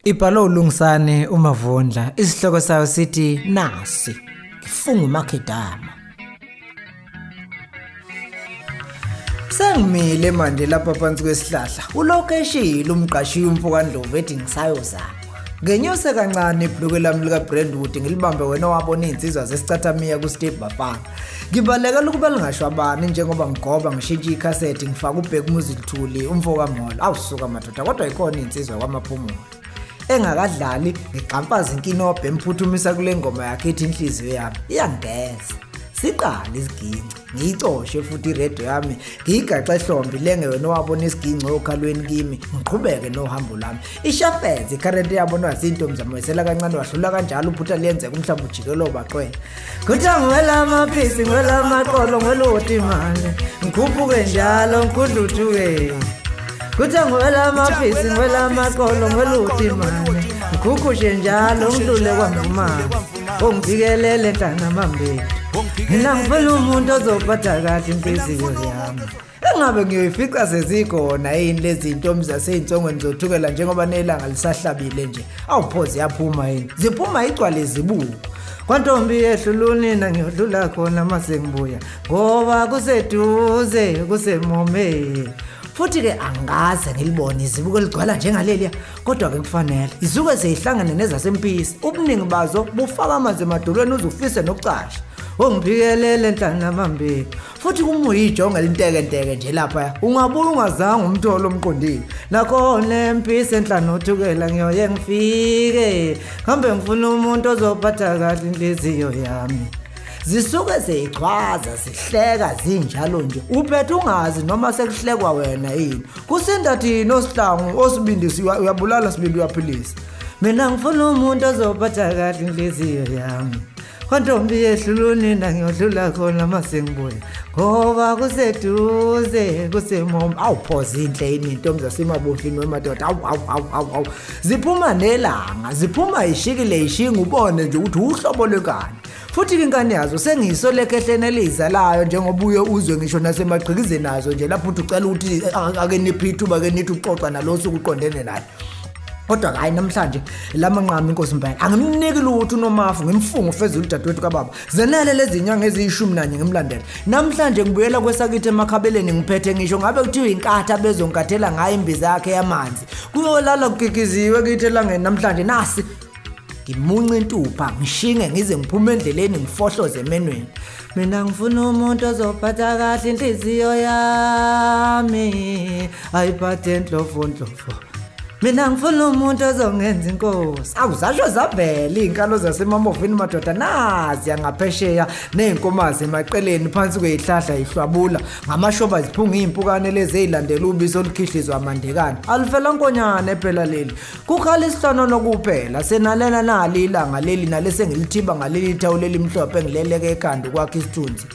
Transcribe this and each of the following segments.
Ibhalwe uLungisani uMavundla, isihloko sayo sithi nasi ngifunga uMakhedama. Sengimile manje lapha phansi kwesihlahla, ulokhu eshilo umqashiya umfokaNdlovu ethi ngisayozama. Ngenyuse kancane ibhuluke lami lika Brandwood ngilibambe wena wabona insizwa zesicathamiya ku Steve Bafana. Ngibalekela ukuba lingashwabani njengoba ngigoba ngishintsha ikhasethi ngifaka uBheki Muzilithuli umfokaMolo. Awusuka madoda, kodwa ikhona insizwa kwamaphumulo. Engakadlali ngigxamfaza inkinobho emphuthumisa kule ngoma yakhe ethi inhliziyo yami iyangeza. Siqale isiginci, ngiyicoshe futhi iredio yami, ngiyigaxe ehlombe lenge wena wabona isiginci okhalweni kimi, ngiqhubeke nohambo lami. Ishafeze icurrent yabonwa izintombi zamwesela kancane wadlula kanjalo uphutha liyenzeka umhlaba ujikelo baqwele. Kuthiwa ngiwela amaphisi, ngiwela amaqolo, ngiwela imali, ngikhuphuke njalo ngikudluthuke. Kuthiwa ngiwela amaphisi, ngiwela amaqolo, ngiwela imali, ngikhukhushe njalo ngidlule kwamvumane, ongibikelele nhlana mambili. Mina ngifuna umuntu ozophatha kahle inhliziyo yami. Engabe ngiyoyifica sezikhona yini lezi zintombi zasey'nsongweni zothukela njengoba nelanga lisahlabile nje. Awuphozi yaphuma yini? Ziphuma igcwale izibuko. Kwantombi ehlulunina ngiyodlula khona mase ngibuya, ngoba kuseduze kusemome. Futhi-ke angaze ngilibone izibuko eligcwala njengaleliya, kodwa-ke kufanele izuke seyihlangane nezasempisi. Ubuningi bazo bufaka amanzi emadolweni uze ufise nokucasha. Ongiphikelele nhlana mambili. Futhi kuma uyijonga lintekenteke nje lapha, ungabuya ungazange umtholo omqondile. Nakhona empisi enhlanu othukela ngiyoye ngifike, hambe ngifuna umuntu ozophatha kahle inhliziyo yami. Zisuke seyichwaza zihleka zinjalo nje, uphethe ungazi noma sekuhlekwa wena yini. Kusinda thina osihlangu osibindi uyabulala sibindi uyaphilisa. Mina ngifuna umuntu ozophatha kahle inhliziyo yami. Kwantombi ehlulunina ngiyodlula khona mase ngibuya, ngoba kuseduze kusemome. Awuphozi inhle yini intombi zasemabomvini wemadoda? Awu awu awu awu awu, ziphuma nelanga, ziphuma ishikile ishinga, ubone nje ukuthi uhlobo lwenkani. Futhi inkani yazo sengiyisoleke ehleni elizalayo njengoba uye uzwe ngisho nasemagqikizeni azo nje lapho uthi ucela ukuthi ake niphe ithuba ake nithi uxoxa nalo suku uqondene naye. Kodwa hayi namhlanje lamanqama inkosi impela angimniki lutho uNomafu, ngimfunga ufezulu udadewethu kababa. Zenele lezi nyanga eziyi-11 ngimlandela. Namhlanje ngibuyela kwesakithi emakhabeleni ngiphethe ngisho ngabe kuthiwa inkatha bezonkathela ngayo imbiza yakhe yamanzi. Kuyolala kukikiziwe kithi elangeni namhlanje nasi. Ngimunca intupha ngishinge ngize ngiphume endleleni ngifohloze emenweni. Mina ngifuna umuntu ozophatha kahle inhliziyo yami, ayiphathe ndlovu ndlovu. Mina ngifuna umuntu ozongenza inkosi. Awuzasho zavela iy'nkalo zasemamofini madoda, nazi yangaphesheya ney'nkomazi emaqeleni phansi kwey'hlahla yihlwabula ngamashoba ziphunga iy'mpukane lezi ey'landela ubisi olukhihlizwa amandekane. Alufela nkonyane phela leli, kukhala isihlanono kuphela. Senalena nali ilanga leli nalese ngilithiba ngaleli thawula elimhlophe engileleke ekhanda ukwakha isithunzi.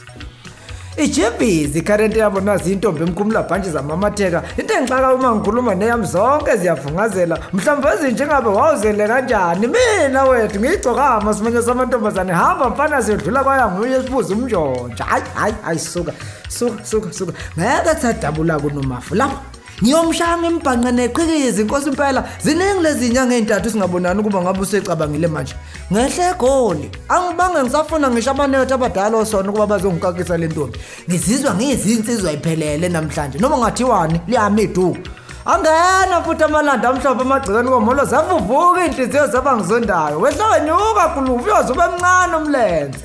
Ijebizi icurrent yabo nazi intombi emkhumula bhantshi zamamatheka. Into engixaka uma ngikhuluma neyami zonke ziyavungazela. Mhlawumbe ezinje ngabe wawuzele kanjani? Mina wethu ngiyigcokama simenye samantombazane, hamba mfana siyodlula kwaya nguye esiphuza umnjonja. Hayi hayi hayi, suka suka suka suka, ngeke sadabula kuNomafu lapho. Ngiyomshaya ngembhanqe neqhikiza inkosi impela. Ziningi lezi nyanga ey'ntathu singabonani ukuba ngabe usecabangile manje. Ngehle egoli angibange ngisafuna ngisho abanethu abadala osona ukuba bazongikakisa le ntombi. Ngizizwa ngiyizinsizwa iphelele namhlanje, noma ngathiwani liyami iduku. Angena futhi amalanda amhlophe emagcekeni komolo, zavuvuka iy'nhliziyo zabangizondayo. Wehla wenyuka guluvu uyoze ube mncane umlenze.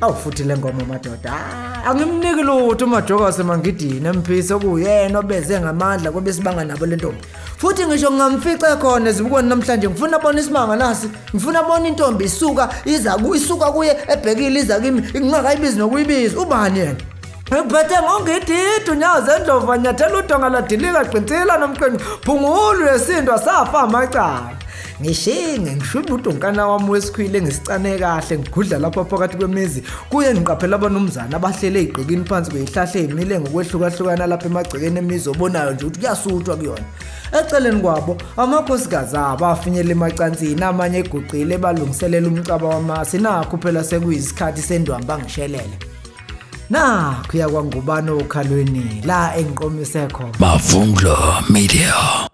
Awu futhi le ngoma madoda, angimniki lutho uMajoka waseMangidini emphisi okuyena obeze ngamandla kwebesibanga nabo le ntombi. Futhi ngisho ngingamfica khona ezibukweni namhlanje, ngifuna abone isimanga nasi, ngifuna abone intombi isuka iza isuka kuye ebhekile iza kimi, ngingakayibizi nokuyibiza. Ubani yena? Ngiphethe ngongididi unyawo zendlovu anyathela udonga ladilika qinsila nomqinqi phungulu yesindwa safa amacala. Ngishinge ngishube udunkana wami wesikhwile ngisicane kahle ngigudla lapha phakathi kwemizi kuye ngiqaphela abanomzana abahlele ey'gqikini phansi kweyihlahla ey'mile ngokwehlukahlukana lapha emagcekeni emizi obonayo nje ukuthi kuyasuthwa kuyona. Eceleni kwabo amakhosikazi abo afinyele emacansini, amanye eguqile balungiselela umcaba wamasi. Nakho phela sekuyisikhathi sendwamba ngishelele. Nakho uya kwaNgubane okhalweni la engiqomise khona. Mavundla Media.